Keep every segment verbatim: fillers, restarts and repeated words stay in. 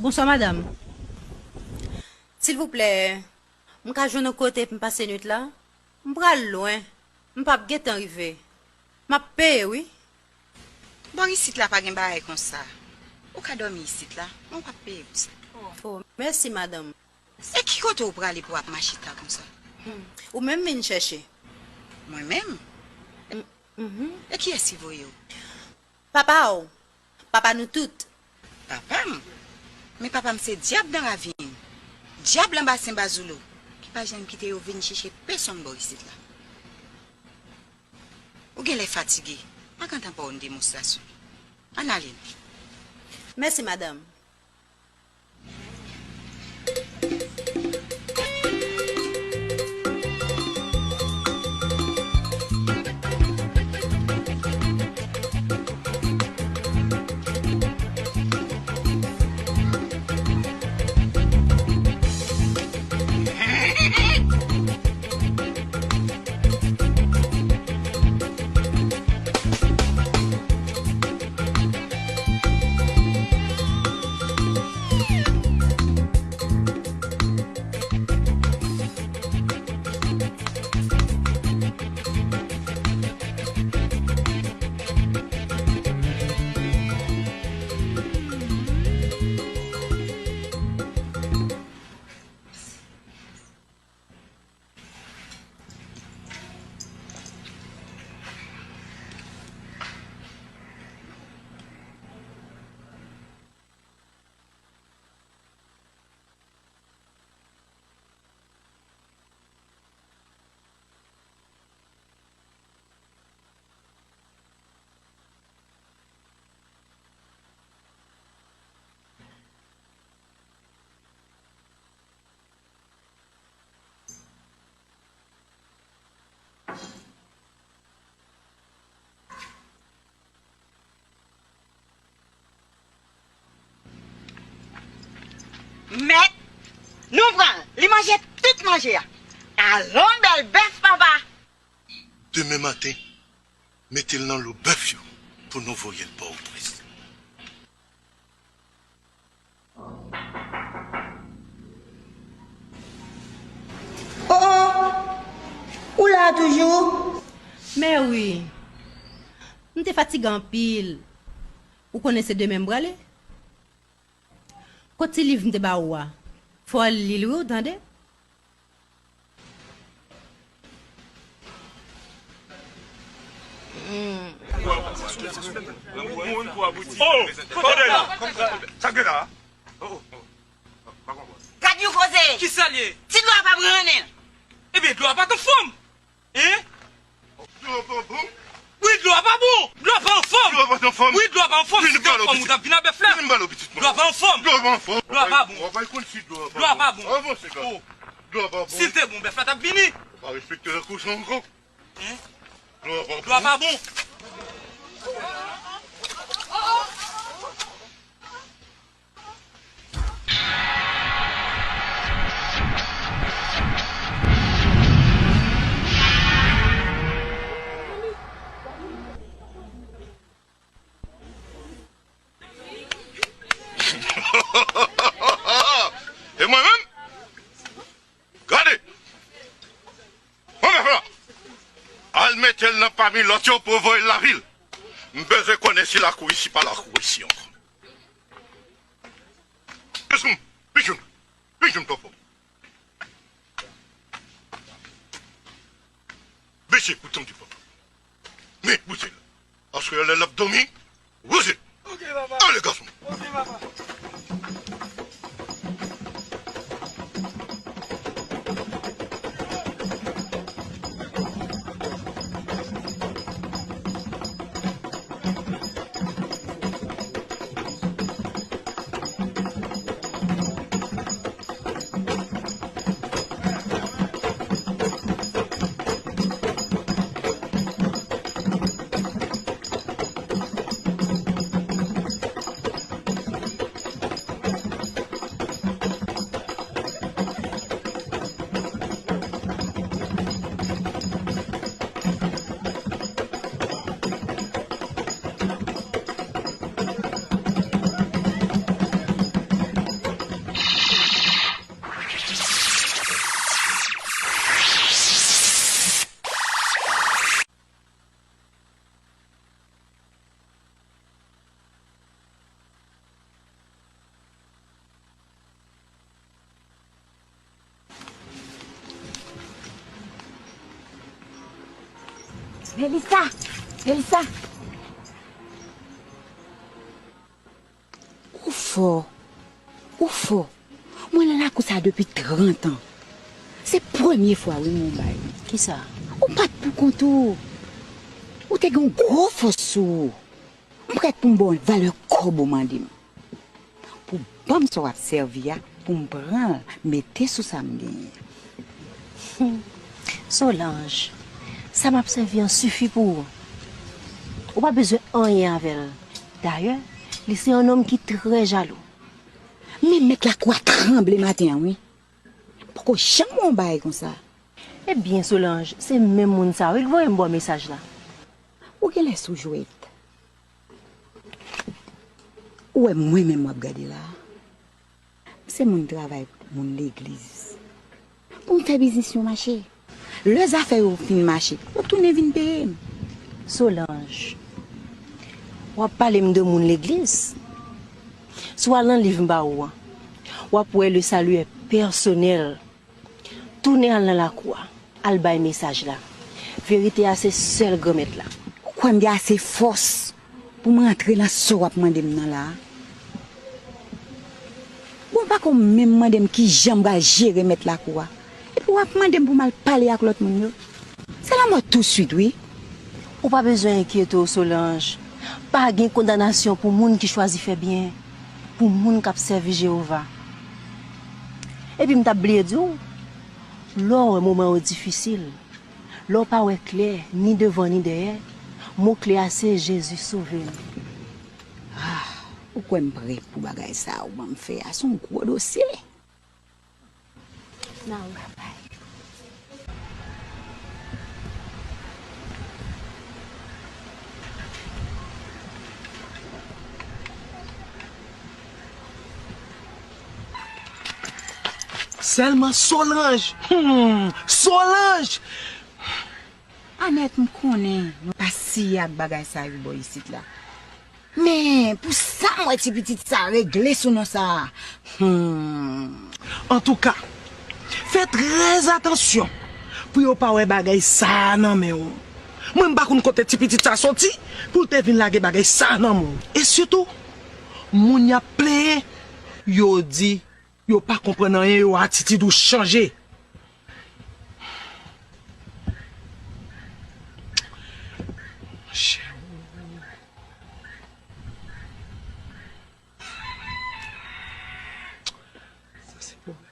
Bonswa, madanm. Silvouplè, m ka jwenn yon kote pou m pase nwit la? M pral lwen. M p ap gentan rive. M ap peye, wi. Bò isit la pa gen bagay konsa. Ou ka dòmi isit la, men w ap peye pou sa. Oh, mèsi, madanm. E ki kote w prale pou w ap mache ta konsa? Hmm. Ou menm vin chèche. Mwen menm? M-, mhm. E kiyès ki voye w? Papa w. Papa nou tout. Papa m? Men papa m se dyab nan ravin. Dyab nan basen Bazoulo. Ki pa janm kite yo vin chèche pèsonn bò isit la. Ou genlè fatige. Pa gentan ba w yon demonstrasyon. Ann ale. Mèsi, madanm. Mèt, nou pran l. Li manje tout manje a. Alon, bèl bèf, papa! Demen maten, mete l nan lo bèf yo pou nou voye l Pòtoprens. Oh, oh! Ou la a toujou? Mè wi. M te fatige anpil. Ou konnen se demen m prale. Kot ti liv m te ba ou a? Fò w al li l wi, ou tande? Oh, tande la. Sa k gen la? Gad yon koze! Kisa l ye? Ti dlo a pa pran nan men l. Ebyen, dlo a pa t anfòm. Hein? Dlo a pa bon? Wi, dlo a pa bon. Dlo a pa anfòm. Dlo a pa anfòm. Wi, dlo a pa anfòm. Si te anfòm, ou t ap vin ak bèf la. Vin ba l pitit mwen. Dlo a pa anfòm. Dlo a pa anfòm. Dlo a pa bon. Ou pa konn si dlo a pa bon. Dlo a pa bon. Avanse, gad. Oh. Dlo a pa bon. Si l te bon, bèf la t ap vini. Ou pa respekte lè kochon ankò. Hein? Dlo a pa bon. Dlo a pa bon. E mwen menm? Gade! Mwen menm la! Al mete l nan pami lòt yo pou voye l lavil. M bezwen konnen si lakou isi pa lakou isi ankò. Pichoun, pichoun, pichoun papa. Mesye, ou tande papa. Men, bouje la. Aswè a lè l ap dòmi, bouje. Ok, papa. Ale, gason. Ok, papa. Melissa! Melissa! Ou fò. Ou fò. Mwen nan lakou sa depi trant an. Se premye fwa wi m wè yon bagay. Kisa? Ou pa t pou kont ou. Ou te gen yon gwo fòs sou ou. M prèt pou m ba w valè kòb ou mande m. Pou ban m sa w ap sèvi a, pou m pran l, mete sou sa m genyen. Solange, sa m ap sèvi an sifi pou ou. Ou pa bezwen anyen avè l. Dayè, li se yon nonm ki trè jalou. Men mèt lakou a tranble maten an, wi. Poko janm wè yon bagay konsa. Ebyen, Solange, se menm moun sa a, wi, k voye m ba w mesaj la. Ou genlè sou jwèt. Ou wè mwen menm w ap gade la a? M se moun travay pou moun legliz. Pou m fè biznis yo mache. Lè zafè yo fin mache, yo tounen vin peye m. Solange, w ap pale m de moun legliz? Si w al nan liv m ba ou an, w ap wè le salut est personnel. Tounen al nan lakou a, al bay mesaj la. Verite a se sèl Granmèt la. Ou kwè m gen ase fòs pou m rantre nan sa w ap mande m nan la a? Bon, pako menm mande m kijan m pral jere mèt lakou a. Epi w ap mande m pou m al pale ak lòt moun yo. Se lanmò touswit, wi. Ou pa bezwen enkyete w, Solange. Pa gen kondanasyon pou moun ki chwazi fè byen, pou moun k ap sèvi Jewova. Epi m t ap bliye di w, lè w wè moman yo difisil, lè w pa wè klè, ni devan ni dèyè, mo kle a se Jezi sove m. Ah, ou kwè m prè pou bagay sa a ou ban m fè a? Se yon gwo dosye. N a w. Sèlman Solange. Hmm, Solange! Anèt, m konnen nou pa siye ak bagay sa yo bò isit la. Men, pou sa m wè ti pitit sa regle sou non sa a. Hmm. Antouka, fè trè atansyon pou yo pa wè bagay sa a nan men w. Mwen, m pa konn kote ti pitit sa soti pou l te vin lage bagay sa a nan men w. E sitou, moun y ap plenyen, yo di yo pa konprann anyen, yo atitid ou chanje. Monchè. Sa se pwoblèm.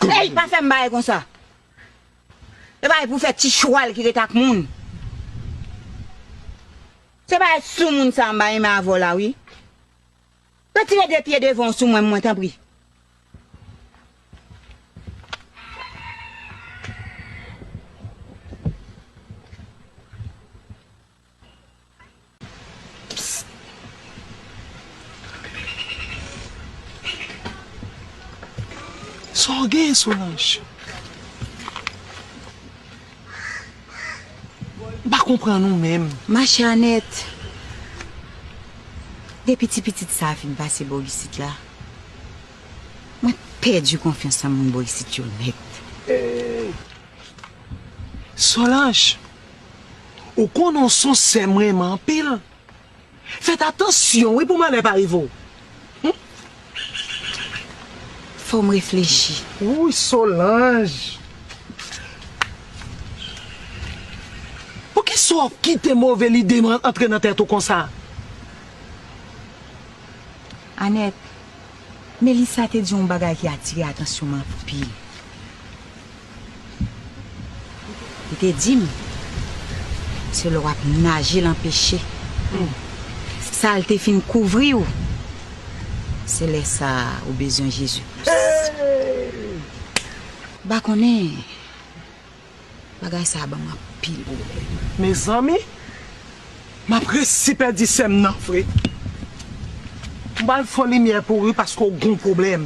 Ey, pa fè m bagay konsa. E bagay pou fè ti chwal ki ret ak moun. Se bagay sou moun sa m pa renmen avè w la, wi. Retire de pye devan w sou mwen, mwen, tanpri. Sa w gen, Solange? M pa konprann ou menm. Machè Anèt, depi ti pitit sa a fin pase bò isit la, mwen pèdi konfyans nan moun bò isit yo nèt. Solange, ou konnen w se yon sè m renmen anpil. Fèt atansyon, wi, pou malè pa rive w. Fò m reflechi. Wouy, Solange! Poukisa w ap kite move lide antre nan tèt ou konsa? Anèt, Melissa te di yon bagay ki atire atansyon m anpil. Li te di m, se lè w ap naje nan peche. Sa l te fin kouvri w, se lè sa a ou bezwen Jezi plis. M pa konnen, bagay sa a ban m anpil pwoblèm. Mezanmi, m ap resi pèdi sè m nan vre. M pral fè limyè pou ou wi paske w gon pwoblèm.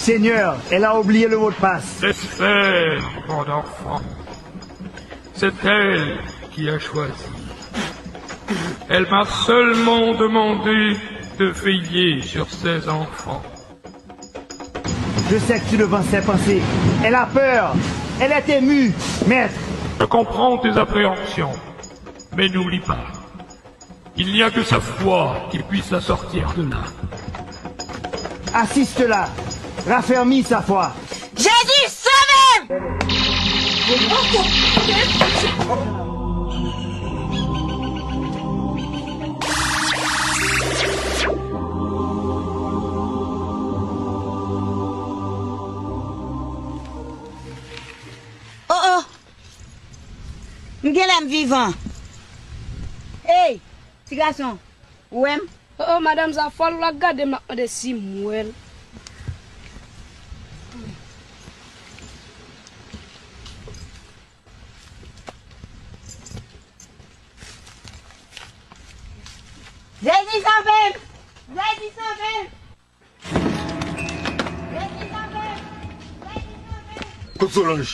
Seigneur, elle a oublié le mot de passe. Laisse faire, mon enfant. C'est elle qui a choisi. Elle m'a seulement demandé de veiller sur ses enfants. Je sais que tu devances ses pensées. Elle a peur. Elle est émue, maître. Je comprends tes appréhensions, mais n'oublie pas, il n'y a que sa foi qui puisse la sortir de là. Assiste-la. Raffermis sa foi. Jezi, sove m! Oh, oh! M genlè m vivan. Ey, ti gason, ou wè m? Oh, oh, madanm sa fòl, w la gade m ap mande si m wè l. Jezi sove m! Jezi sove m! Jezi sove m! Jezi sove m! Kot Solanj?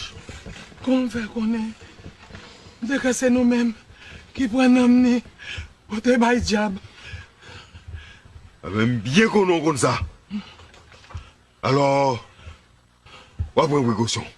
Kòman w fè konnen? M te kwè se nou menm ki pran nanm ni pote bay dyab. Enben, m byen konnen w konn sa. Alò, w a pran prekosyon.